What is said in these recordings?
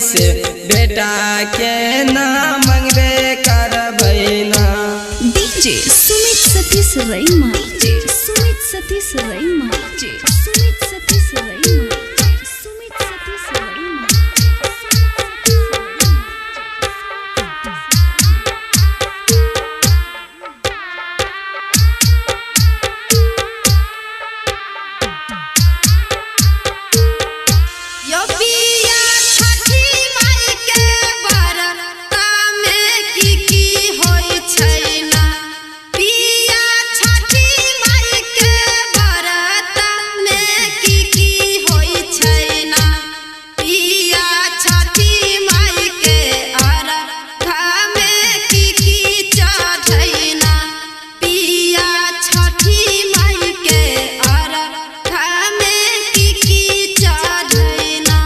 से बेटा के ना मंगबे करबै ना। DJ Sumit Satish Raima, DJ Sumit Satish Raima, DJ Sumit Satish Raima, Sumit Satish Raima. यो पिया छठी माई के व्रत में की की होई छै ना। पिया छठी माई के व्रत में की की होई छै ना। पिया छठी माई के अर्घ में की की चढ़ै ना। पिया छठी माई के अर्घ में की की चढ़ै ना।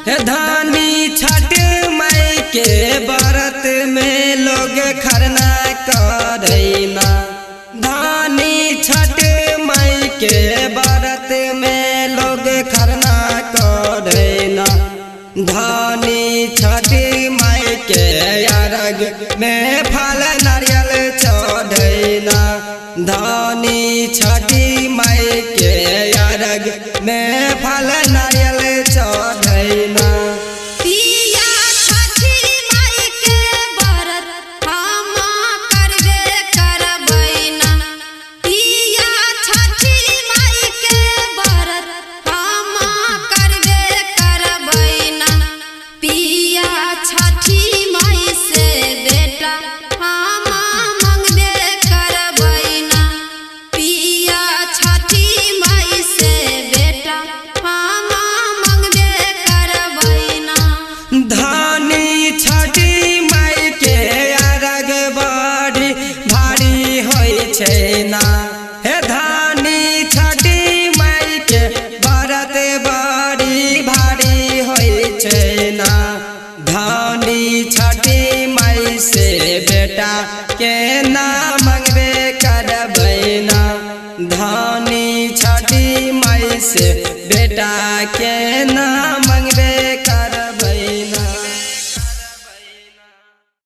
हे धानी छठ माई के व्रत में लोग खरना करैना। धानी छठ माई के व्रत में लोग खरना करैना। धानी छठ माई के अर्घ में फल नारियल चढ़ैना। धानी छठ माई के अर्घ में फल नारियल चढ़ैना। पिया छठी माई के व्रत हम करबे करबै ना। पिया छठी माई के व्रत हम करबे करबै ना। पिया छठी माई से बेटा हम मंगबे करबै ना। पिया छठी माई से बेटा हम मंगबे करबै ना। धानी छठी माई के अर्घ बड़ी भारी होइ छै ना। हे धानी छठी माई के व्रत बड़ी भारी होइ छै ना। धानी छठी माई से बेटा के ना मंगबे करबै ना। धानी छठी माई से बेटा के